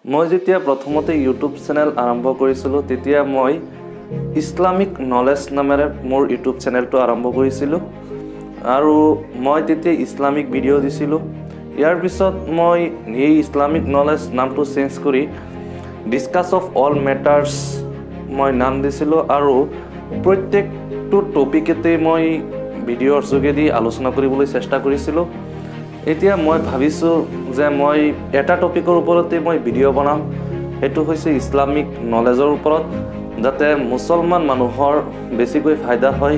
মই যেতিয়া প্ৰথমতে ইউটিউব চেনেল আৰম্ভ কৰিছিলোঁ, তেতিয়া মই ইছলামিক নলেজ নামেৰে মোৰ ইউটিউব চেনেলটো আৰম্ভ কৰিছিলোঁ আৰু মই তেতিয়া ইছলামিক ভিডিঅ' দিছিলোঁ। ইয়াৰ পিছত মই এই ইছলামিক নলেজ নামটো চেঞ্জ কৰি ডিছকাছ অফ অল মেটাৰ্ছ মই নাম দিছিলোঁ আৰু প্ৰত্যেকটো টপিকতে মই ভিডিঅ'ৰ যোগেদি আলোচনা কৰিবলৈ চেষ্টা কৰিছিলোঁ। এতিয়া মই ভাবিছোঁ যে মই এটা টপিকৰ ওপৰতে মই ভিডিঅ' বনাম, সেইটো হৈছে ইছলামিক নলেজৰ ওপৰত, যাতে মুছলমান মানুহৰ বেছিকৈ ফাইদা হয়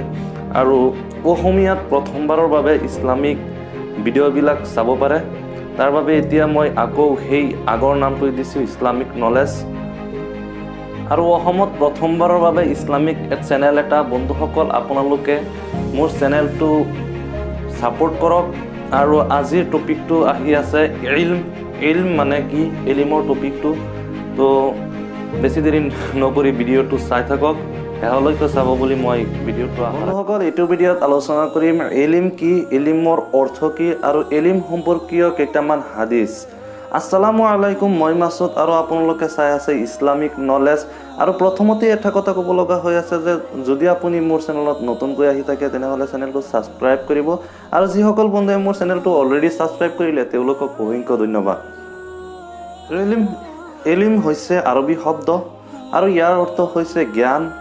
আৰু অসমীয়াত প্ৰথমবাৰৰ বাবে ইছলামিক ভিডিঅ'বিলাক চাব পাৰে। তাৰ বাবে এতিয়া মই আকৌ সেই আগৰ নামটো দিছোঁ, ইছলামিক নলেজ। আৰু অসমত প্ৰথমবাৰৰ বাবে ইছলামিক চেনেল এটা। বন্ধুসকল, আপোনালোকে মোৰ চেনেলটো ছাপোৰ্ট কৰক। আৰু আজিৰ টপিকটো আহি আছে ইলম। ইলম মানে কি, ইলিমৰ টপিকটো। তো বেছি দেৰি নকৰি ভিডিঅ'টো চাই থাকক, শেহলৈকে চাব বুলি মই ভিডিঅ'টো। বন্ধুসকল, এইটো ভিডিঅ'ত আলোচনা কৰিম এলিম কি, এলিমৰ অৰ্থ কি আৰু এলিম সম্পৰ্কীয় কেইটামান হাদিছ। আসসালামু আলাইকুম, মই মাছুদ আৰু আপোনালোকে চাই আছে ইছলামিক নলেজ। আৰু প্ৰথমতে এটা কথা ক'ব লগা হৈ আছে যে যদি আপুনি মোৰ চেনেলত নতুনকৈ আহি থাকে, তেনেহ'লে চেনেলটো ছাবস্ক্ৰাইব কৰিব আৰু যিসকল বন্ধুৱে মোৰ চেনেলটো অলৰেডি ছাবস্ক্ৰাইব কৰিলে, তেওঁলোকক অসংখ্য ধন্যবাদ। এলিম, এলিম হৈছে আৰবী শব্দ আৰু ইয়াৰ অৰ্থ হৈছে জ্ঞান,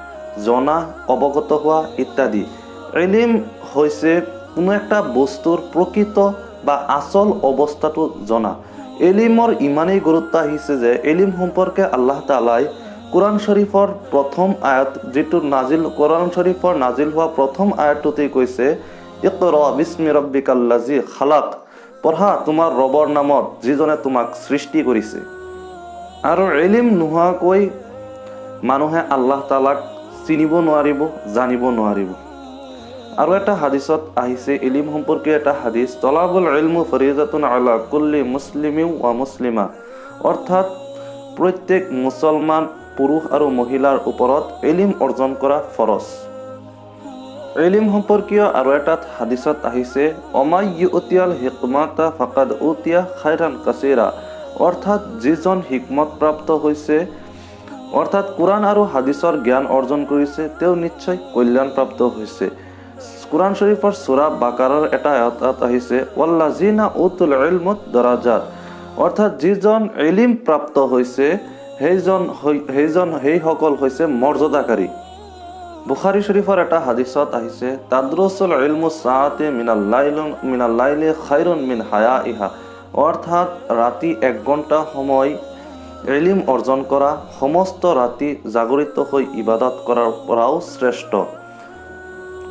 জনা, অৱগত হোৱা ইত্যাদি। এলিম হৈছে কোনো এটা বস্তুৰ প্ৰকৃত বা আচল অৱস্থাটো জনা। এলিমৰ ইমানেই গুৰুত্ব আহিছে যে এলিম সম্পৰ্কে আল্লাহ তালাই কোৰআন শ্বৰীফৰ প্ৰথম আয়াত যিটো নাজিল, কোৰআন শ্বৰীফৰ নাজিল হোৱা প্ৰথম আয়াতটোতেই কৈছে, "اقرأ باسم ربك الذي خلق", পঢ়া তোমাৰ ৰবৰ নামত, যিজনে তোমাক সৃষ্টি কৰিছে। আৰু এলিম নোহোৱাকৈ মানুহে আল্লাহ তালাক চিনিব নোৱাৰিব, জানিব নোৱাৰিব। আৰু এটা হাদিছত আহিছে, ইলিম সম্পৰ্কীয় এটা হাদিছ, "طلب العلم فريضة على كل مسلم ومسلمة", অৰ্থাৎ প্ৰত্যেক মুছলমান পুৰুষ আৰু মহিলাৰ ওপৰত এলিম অৰ্জন কৰা ফৰজ। এলিম সম্পৰ্কীয় আৰু এটা হাদিছত আহিছে, "ومن يؤت الحكمة فقد أوتي خيرا كثيرا", অৰ্থাৎ যিজন হিকমত প্ৰাপ্ত হৈছে, অৰ্থাৎ কোৰআন আৰু হাদিছৰ জ্ঞান অৰ্জন কৰিছে, তেওঁ নিশ্চয় কল্যাণপ্ৰাপ্ত হৈছে। কোৰআন শ্বৰীফৰ চূৰা বাকাৰাৰ এটা আয়াতত আহিছে, "والذين أوتوا العلم درجات", অৰ্থাৎ যিজন এলিম প্ৰাপ্ত হৈছে, সেইজন সেইসকল হৈছে মৰ্যাদাকাৰী। বুখাৰী শ্বৰীফৰ এটা হাদিছত আহিছে, "تدارس العلم ساعة من الليل خير من إحيائها", অৰ্থাৎ ৰাতি 1 ঘণ্টা সময় এলিম অৰ্জন কৰা সমস্ত ৰাতি জাগৰিত হৈ ইবাদত কৰাৰ পৰাও শ্ৰেষ্ঠ।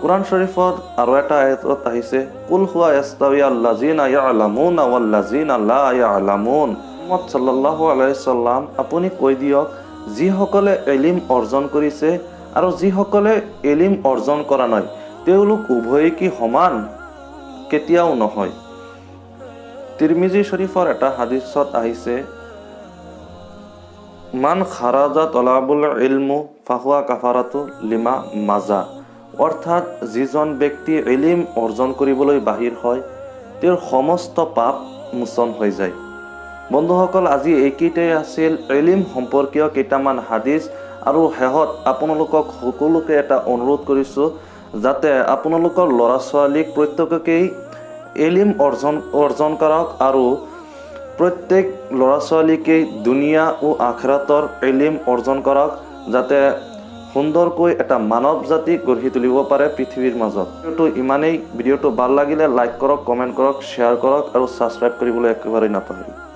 কোৰআন শ্বৰীফত আৰু এটা আয়াতত আহিছে, "قل هل يستوي الذين يعلمون والذين لا يعلمون", মুহাম্মদ সাল্লাল্লাহু আলাইহি সাল্লাম, আপুনি কৈ দিয়ক, যিসকলে এলিম অৰ্জন কৰিছে আৰু যিসকলে এলিম অৰ্জন কৰা নাই, তেওঁলোক উভয়ে কি সমান? কেতিয়াও নহয়। তিৰমিজি শ্বৰীফৰ এটা হাদিছত আহিছে, "من خرج طالب العلم فهو كفارة لما مضى", অৰ্থাৎ যিজন ব্যক্তি এলিম অৰ্জন কৰিবলৈ বাহিৰ হয়, তেওঁৰ সমস্ত পাপ মোচন হৈ যায়। বন্ধুসকল, আজি এইকেইটাই আছিল এলিম সম্পৰ্কীয় কেইটামান হাদিছ। আৰু শেষত আপোনালোকক সকলোকে এটা অনুৰোধ কৰিছোঁ, যাতে আপোনালোকৰ ল'ৰা ছোৱালীক প্ৰত্যেককেই এলিম অৰ্জন কৰক আৰু প্ৰত্যেক ল'ৰা ছোৱালীকেই দুনিয়া ও আখৰাতৰ এলিম অৰ্জন কৰক, যাতে সুন্দৰকৈ এটা মানৱ জাতি গঢ়ি তুলিব পাৰে পৃথিৱীৰ মাজত। ভিডিঅ'টো ইমানেই। ভিডিঅ'টো ভাল লাগিলে লাইক কৰক, কমেণ্ট কৰক, শ্বেয়াৰ কৰক আৰু ছাবস্ক্ৰাইব কৰিবলৈ একেবাৰেই নাপাহৰিব।